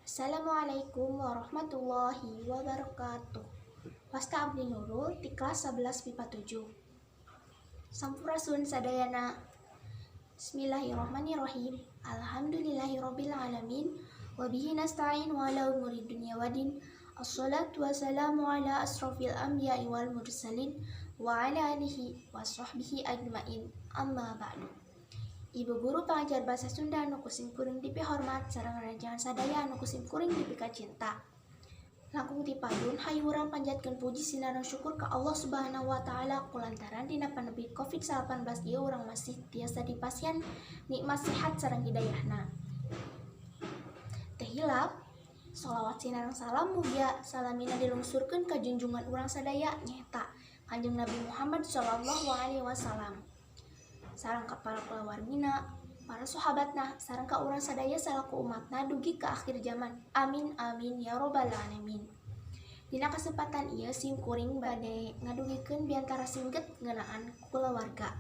Assalamualaikum warahmatullahi wabarakatuh. Wasta abdi Nurul ti kelas 11 MIPA 7. Sampurasun sadayana. Bismillahirrahmanirrahim. Alhamdulillahirabbil alamin wa bihi nasta'in wa ala umuri dunya wadin. Assalatu wassalamu ala asrafil anbiya'i wal mursalin wa ala alihi wa sahbihi ajmain. Amma ba'du. Ibu guru pengajar bahasa Sunda anu ku sim kuring dipihormat sareng rerencangan sadaya anu ku sim kuring dipikacinta. Langkung ti payun, hayu urang panjatkeun puji sinareng syukur ka Allah Subhanahu wa Taala kulantaran dina pandemi Covid-19 ieu urang masih tiasa dipasihan nikmat sehat sareng hidayahna. Teu hilap, sholawat sinareng salam mugia salamina dilungsurkeun ka junjungan urang sadaya, nyaeta Kanjeng Nabi Muhammad sallallahu alaihi wasallam, sareng ka para kulawargina, para sahabatna, sareng ka urang sadaya salaku umatna dugi ka akhir zaman. Amin amin ya robbal alamin. Dina kasempatan ieu sim kuring bade ngadugikeun biantara singget ngeunaan kulawarga.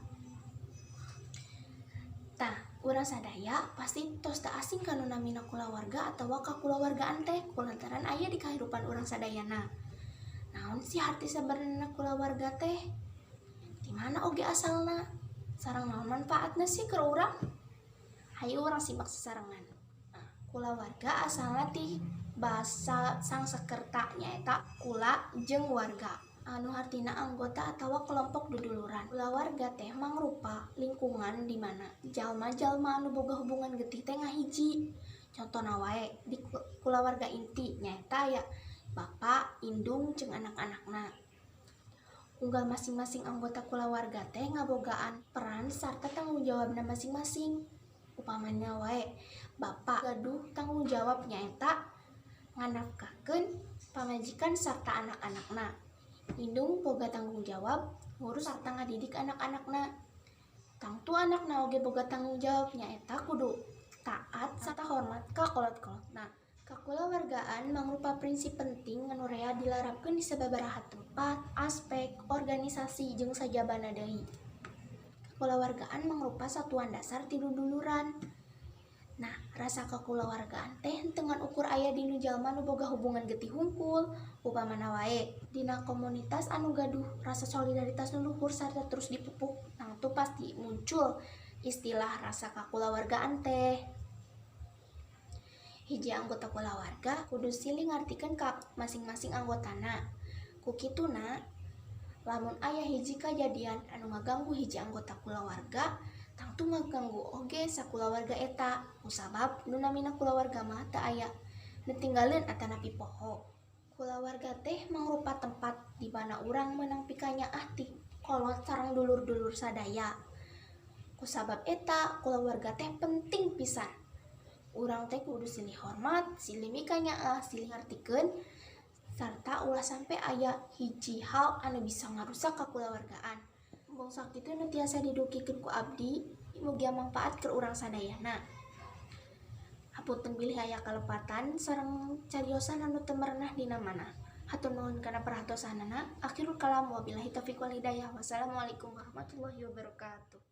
Tah, urang sadaya pasti tos teu asing ka nu namina kulawarga atawa kakulawargaan teh kulantaran aya di kahirupan urang sadayana. Naon sih harti sabenerna kulawarga teh? Ti mana oge asalna? Sareng naon manfaatna sih keur urang? Hayu urang simak sasarengan. Nah, kulawarga asalna ti basa Sangsekerta, nyaeta kula jeung warga, anu hartina anggota atawa kelompok duduluran. Kulawarga teh mangrupa lingkungan di mana jalma-jalma anu boga hubungan getih teh ngahiji. Contona wae di kulawarga inti nyaeta aya bapa, indung, jeung anak-anakna. Unggal masing-masing anggota kulawarga teh ngabogaan peran sarta tanggung jawabna masing-masing. Upamana wae bapak gaduh tanggung jawab, nyaeta nganafkahkeun pamajikan sarta anak-anakna. Indung boga tanggung jawab ngurus sarta ngadidik anak-anakna. Tangtu anakna oge boga tanggung jawab, nyaeta kudu taat sarta hormat ka kolot-kolotna. Kakulawargaan mangrupa prinsip penting anu rea dilarapkeun di sababaraha tempat, aspek, organisasi, jeung sajabana deui. Kakulawargaan mangrupa satuan dasar ti duduluran. Nah, rasa kakulawargaan teh henteu ngan ukur aya dinu jalma nu boga hubungan getih hungkul. Upamana wae dina komunitas anu gaduh rasa solidaritas nu luhur sarta terus dipupuk, tangtu pasti muncul istilah rasa kakulawargaan teh. Hiji anggota kulawarga kudu silih ngartikeun ka masing-masing anggotana. Ku kituna, lamun aya hiji kajadian anu ngaganggu hiji anggota kulawarga, tangtu ngaganggu oge sakulawarga eta, kusabab nu namina kulawarga mah teu aya nu tinggaleun atanapi poho. Kulawarga teh mangrupa tempat di mana urang meunang pikanyaah ti kolot sareng dulur-dulur sadaya. Kusabab eta, kulawarga teh penting pisan. Urang teh kudu silih hormat, silih mikanyaah, silih ngartikeun, sarta ulah sampe aya hiji hal anu bisa ngarusak kakulawargaan. Mung sakitu nu tiasa didugikeun ku abdi, mugia mangpaat keur urang sadayana. Hapunten bilih aya kalepatan sareng cariosan anu teu merenah dina mana. Hatur nuhun kana perhatosanana. Akhirul kalam, wabillahi taufiq wal hidayah. Wassalamualaikum warahmatullahi wabarakatuh.